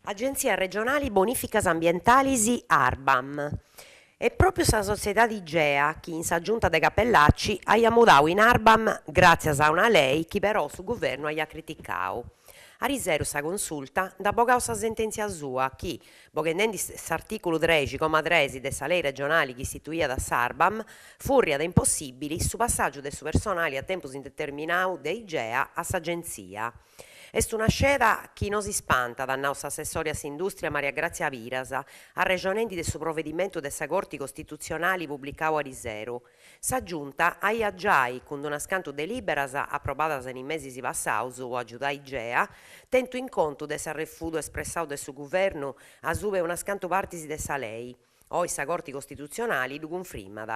Agentzia regionali bonìficas ambientalis Arbam. E pròpiu sa sotziedadi Igea chi in sa giunta de Cappellacci aiat mudau in Arbam gràtzias a una lei chi però su guvernu aiat criticau. Ariseru sa Consulta nd'at bogau sa sentèntzia sua chi, boghendendi s'artìculu trexi coma tres de sa lei regionali chi istituiat s'Arbam, furriat impossìbili su passàgiu de su personali a tempus indeterminau de Igea a s'agentzia. Est una sceda chi no si spantat, at nau s'assessori a s'Indùstria Maria Grazia Piras, arrexonendi de su provedimentu de sa Corti Costitutzionali publicau ariseru. Sa Giunta aiat giai, cun unas cantu delìberas aprobadas in is mesis passaus po agiudai Igea, tentu in contu de s'arrefudu espressau de su Guvernu asuba 'e unas cantu partis de sa lei. Oi sa Corti Costitutzionali ddu cunfrimat.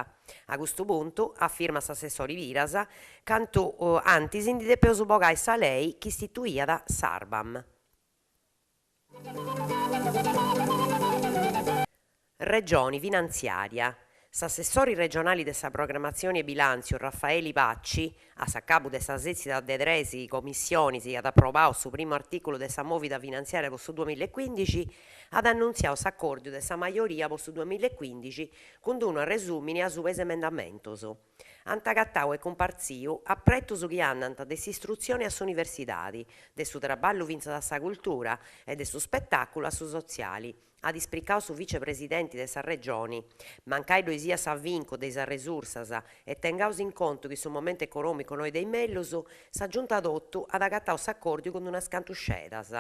A custu puntu, afirmat s'assessori Piras, cantu antis ndi depeus bogai sa lei chi istituiat s'Arbam. Regioni finantziària. S'assessori regionali de sa Programmatzioni e Bilàntziu Raffaeli Paci, A s'acabu de sa sètzida de tres commissionis chi at aprobau su primu artìculu de sa mòvida finantziària po su duamilla e cuindixi, at annuntziau s'acòrdiu de sa majoria po su duamilla e cuindixi cun unu arresùmini asuba is emendamentus. Ant agatau e cumpartziu apretus chi andant de s'istrutzioni a s'universidadi, de su traballu fintzas a sa cultura e de su spetàculu a su sotziali, at ispricau su vicepresidenti de sa Regioni. Mancai ddoi siat s'avincu de is arresursas e tengaus in contu chi su momentu econòmicu no est de is mellus, sa Giunta totu at agatau s'acòrdiu cun unas cantu scedas.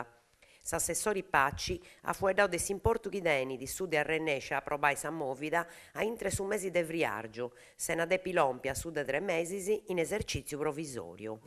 S'assessori Paci at fueddau de s'importu chi tenit su de arrennesci a aprobai sa mòvida a intre su mesi de friàrgiu, sena depi lompi a su de tres mesis in esercìtziu provisòriu.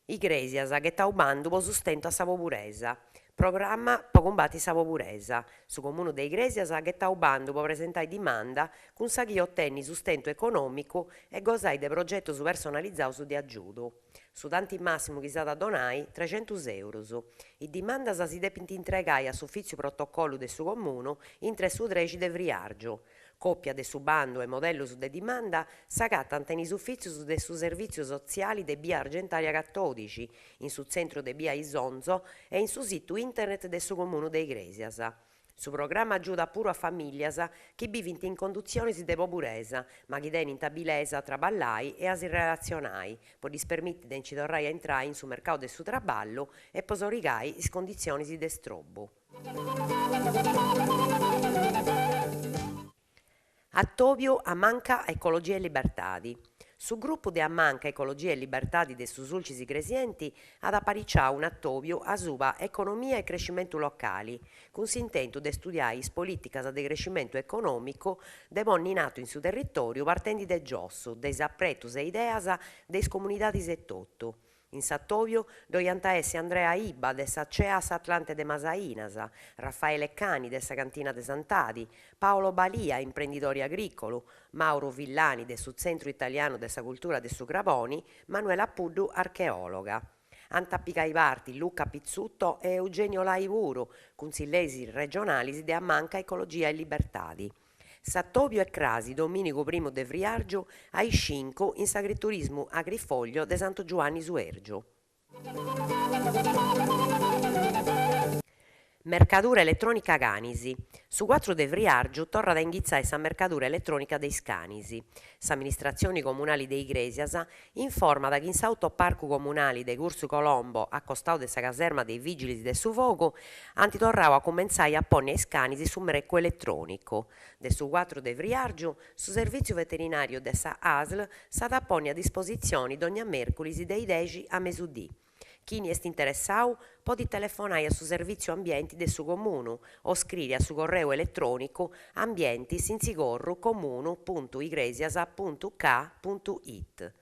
Igrèsias, ghetau bandu po sustentu a sa poburesa. Programma po cumbati sa poburesa. Su Comunu de Igrèsias at ghetau bandu po presentai dimanda cun sa chi otenni sustentu econòmicu e gosai de progetus personalizaus de agiudu. Su tanti màssimu chi s'at a donai, trexentus èurus. Is dimandas si depint intregai a s'Ufìtziu Protocollu de su Comunu intre su trexi de friàrgiu. Còpia de su bandu e modellos de dimanda s'agatant in is ufìtzios de su Servìtziu Sotziali de bia Argentaria catòdixi, in su tzentru de bia Isonzo e in su situ internet de su Comunu de Igrèsias. Su programma agiudat puru a famìllias chi bivint in conditzionis de poburesa, ma chi tenint abilesa a traballai e a si relatzionai, po ddis permiti de nci torrai a intrai in su mercau de su traballu e po sorigai is conditzionis de strobu. Atòbiu a Manca Ecologia e Libertadi. Su grupu de A Manca Ecologia e Libertadi de su Sulcis Igresienti at apariciau un'atòbiu asuba economia e crescimentu locali, cun s'intentu de studiai is polìticas de crescimentu econòmicu de ponni in atu in su territòriu partendi de giossu, de is apretus e ideas de is comunidadis etotu. In s'atòbiu ddoi ant a essi Andrea Ibba de sa Ceas Atlante de Masainas, Raffaele Cani de sa Cantina de Santadi, Paolo Balia, imprendidori agrìcolu, Mauro Villani de su Tzentru Italianu de sa Cultura de su Craboni, Manuela Puddu archeòloga. Ant a pigai parti Luca Pizzuto e Eugenio Lai puru, cuntzilleris regionalis de A Manca Ecologia e Libertadi. S'atòbiu est crasi domìnigu primu de friàrgiu a is cincu in s'agriturismu Agrifoglio de Santu Giuanni Suèrgiu. Mercadura eletrònica canis. Su cuatru de friàrgiu torrat a inghitzai sa mercadura eletrònica de is canis. S'amministratzioni comunali de Igrèsias Informat chi in s'autoparcu comunali de Cursu Colombo, a costau de sa caserma de is Vìgilis de su Fogu, ant torrau a cumentzai a ponni a is canis su mrecu eletrònicu. De su cuatru de friàrgiu, su servìtziu veterinàriu de sa ASL s'at a ponni a dispositzioni dònnia mèrculis de is dexi a mesudì. Chini est interessau podit telefonai a su Servìtziu Ambienti de su Comunu o scriri a su correu eletrònicu ambienti sintzigorru comunu puntu igrèsias puntu ca puntu it.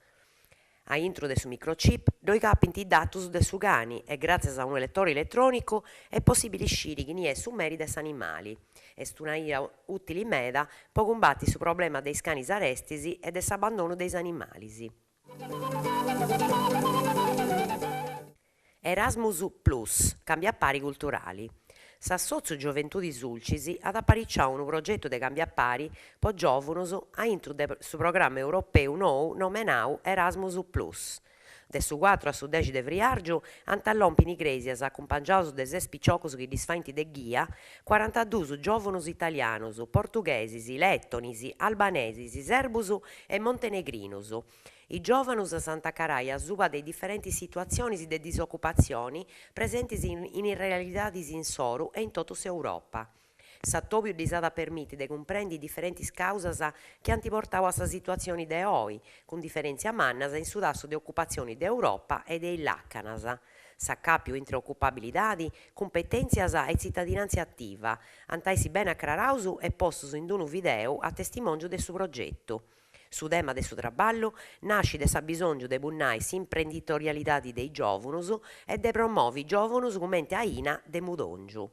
A intru de su microchip ddoi capint is datus de su cani e gràtzias a unu letori eletrònicu est possìbili sciri chini est su meri de s'animali. Est una aina ùtili meda po cumbati su problema de is canis arestis e de s'abandonu de is animalis. Erasmus Plus, cambiapari culturali. S'assòtziu Gioventudi Sulcis at apariciau unu progetu de cambiapari po giòvunus a intru de su programma europeu nou nomenau Erasmus Plus. De su cuatru a su dexi de friàrgiu ant a lompi in Igrèsias, acumpangiaus de ses piciocus chi ddis faint de ghia, cuarantadus giòvunus italianus, portughesis, lètonis, albanesis, serbus e montenegrinus. Is giòvanus s'ant a acarai asuba de is diferentis situatzionis de disocupatzioni presentis in is realidadis insoru e in totu s'Europa. S'atòbiu ddis at a permiti de cumprendi is diferentis càusas chi ant portau a sa situatzioni de oi, cun diferèntzias mannas in su tassu de ocupatzioni de Europa e de is làcanas. S'acàpiu intre ocupabilidadi, cumpetèntzias e tzitadinàntzia ativa ant a essi bene acraraus e postus in unu videu a testimòngiu de su progetu. Su tema de su traballu nascit de s'abisòngiu de punnai s'imprenditorialidadi de is giòvunus e de promovi is giòvunus cumenti aina de mudòngiu.